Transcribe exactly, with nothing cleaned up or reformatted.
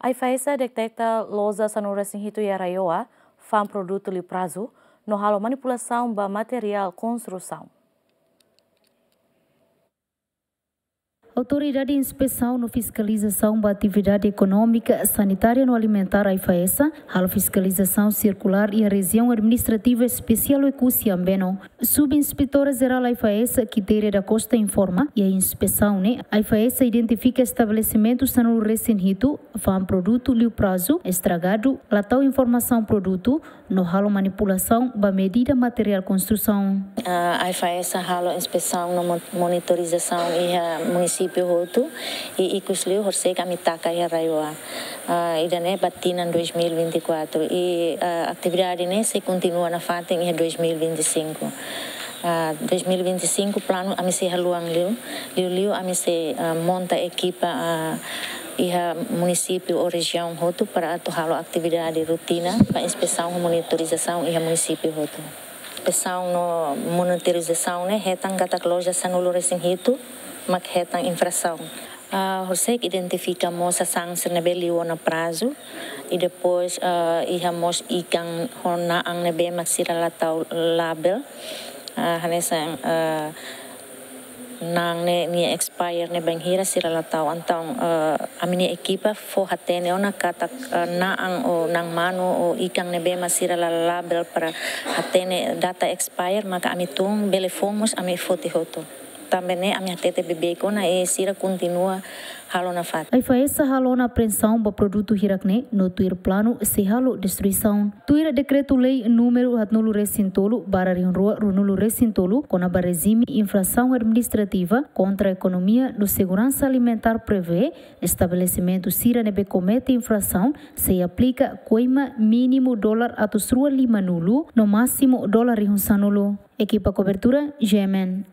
AIFAESA deteta loja sanulu-resin-hitu iha RAEOA, fa'an produtu liu prazu, no halo manipulasaun ba materiál konstrusaun. Autoridade Inspesaun no Fiskalizasaun ba Atividade Ekonómika, Sanitária no Alimentár, AIFAESA, halo fiskalizasaun sirkulár iha Rejiaun Administrativa Espesiál Oekusi Ambeno. Subinspetora Jerál AIFAESA, Quitéria da Costa, informa, iha inspesaun ne'e, AIFAESA identifika estabelesimentu sanulu-resin-hitu, fa'an produtu liu prazu, estragadu, la tau informasaun produtu, no halo manipulasaun ba medida materiál konstrusaun. Ah, AIFAESA halo inspesaun no mon-, monitorizasaun iha munisípiu hotu, i ikus liu horiseik ami taka iha RAEOA. Ah, ida-ne'e ba tinan dois mil e vinte e quatro, i, ah, atividade ne'e sei kontinua nafatin iha dois mil e vinte e cinco. Ah, dois mil e vinte e cinco planu ami sei haluan liu, liuliu ami sei, ah, monta ekipa, ah, iha munisípiu ou rejiaun hotu para atu halo atividade rotina ba inspesaun no monitorizasaun iha munisípiu hotu. Inspesaun no monitorizasaun ne'e hetan katak loja sanulu-resin-hitu mak hetan infrasaun. Ah, horiseik identifika mós sasán sira ne'ebé liu ona prazu, i depois, ah, iha mós ikan ho na'an ne'ebé mak sira la tau label. Ah, hanesan, ah, na'an ne'e nia expire ne'e bainhira sira la tau. Entaun, ah, ami-nia ekipa fó hatene ona katak, ah, na'an ou na'an manu ou ikan ne'ebé mak sira la label para hatene data expire, maka ami tun bele fó mós ami foti hotu. Tanba ne'e ami hatete beibeik ona, i sira kontinua halo nafatin. AIFAESA halo ona apreensaun ba produtu hirak-ne'e, no tuir planu sei halo destruisaun. Tuir Dekretu-Lei númeru haatnulu-resin-tolu barra rihun rua ruanulu-resin-tolu, kona-ba rejime infrasaun administrativa kontra ekonomia no seguransa alimentár, prevee estabelesimentu sira ne'ebé komete infrasaun sei aplika koima mínimu dolar atus rua limanulu no másimu dolar rihun sanulu. Ekipa kobertura, G M N.